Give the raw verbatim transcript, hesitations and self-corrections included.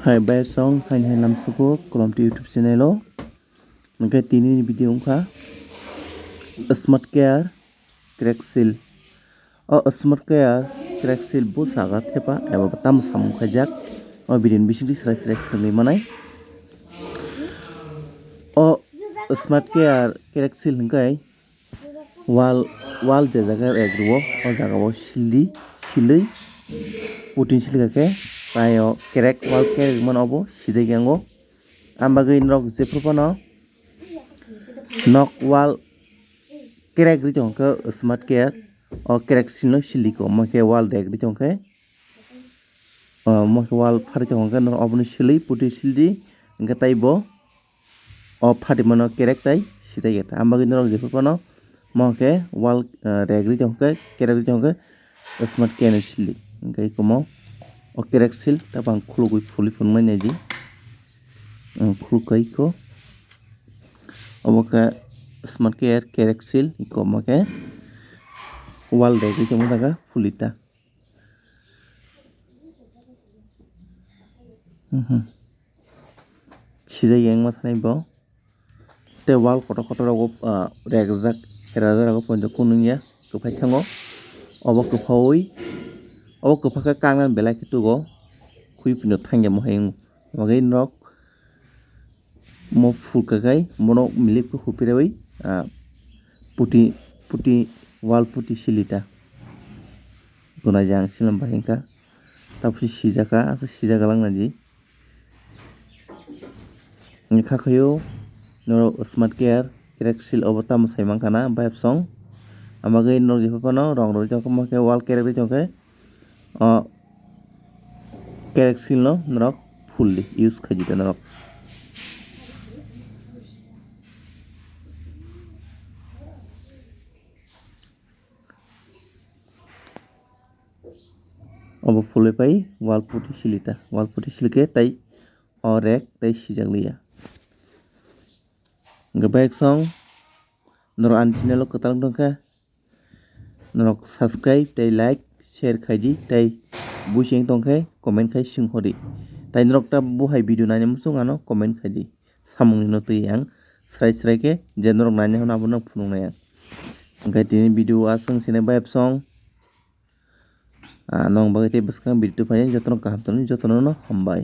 Hai bai song, hai hai lamsugo Kolomti YouTube channel o. Hingke tini ni video wngkha Smart Care Crack Seal. O Smart Care Crack Seal bo saga thepa eba bo tamo samung khaijak. O video ni bisingtwi srai srai swrwngwi manai. O Smart Care Crack Seal hingke wall, wall je jaga rek rwo, o jaga o sildi, silwi, putin silga khe, tai o crack, wall crack mano obo sijai yango. Ang bagwi norok jephru phano nok wall crack ri tong khe Smart Care, o crack seal no sildi ko, mo khe wall rek ri tong khe, o mo khe wall phari tong khe, norok obono silwi, putin sildi, hingke tai bo o phatimano kerek tai sijak ya ta. Ang bagwi norok jephru phano mo khe wall, ah, rek ri tong khe, kerek ri tong khe Smart Care ni sili. Hingke ikomo o kerek seal ta bang khulugwi phulwi phunuknai naidi. Ang khuluk kai kho. Obo khe Smart Care kerek seal, ikomo khe wall rek ri tongma jaga phulwi ta. Mhm. Sijak yang ma thanai bo. Tei wall kotor kotor rogo, ah, rek rijak, rajak rogo ponjo kunung ya, kwphai thango. Obo kwphaui, obo kwpha khe kangnani belai khe tugo. Khwi phino thangya mo hai wng. Omo khe norok mo phul kakai, mono milip khe hupireui, ah, puti, puti, wall puti silita. Guna jang silam bahai wngkha. Tabuk se sijaka, asa sijak lang nadi. Wngkha khayo norok Smart Care, crack seal obo tamo sai mankha na, bayap song. Amagwi norok jephru phano rong rwi tongkha, mo khe wall crack rwi tongkhe. O crack seal no norok fully use khaidi ta norok. Obo phulwi pai wall puti silita, wall puti silikhe tai o rek tai sijak liya. Hingke bayek song norok ani channel o kwtal wng tongkha, norok subscribe tei like share khaidi tei buising tongkhe comment khai sing hori. Tai norok ta buhai video naina muchung ano comment khaidi. Samung ni no twi ang srai srai khe je norok naina hwnwi abono phunuknai ang. Hingke tini video aswng sene bayap song. Ah, nong bagwi tei bwskang video tuphai jotono kaham tongni jotono no hambai.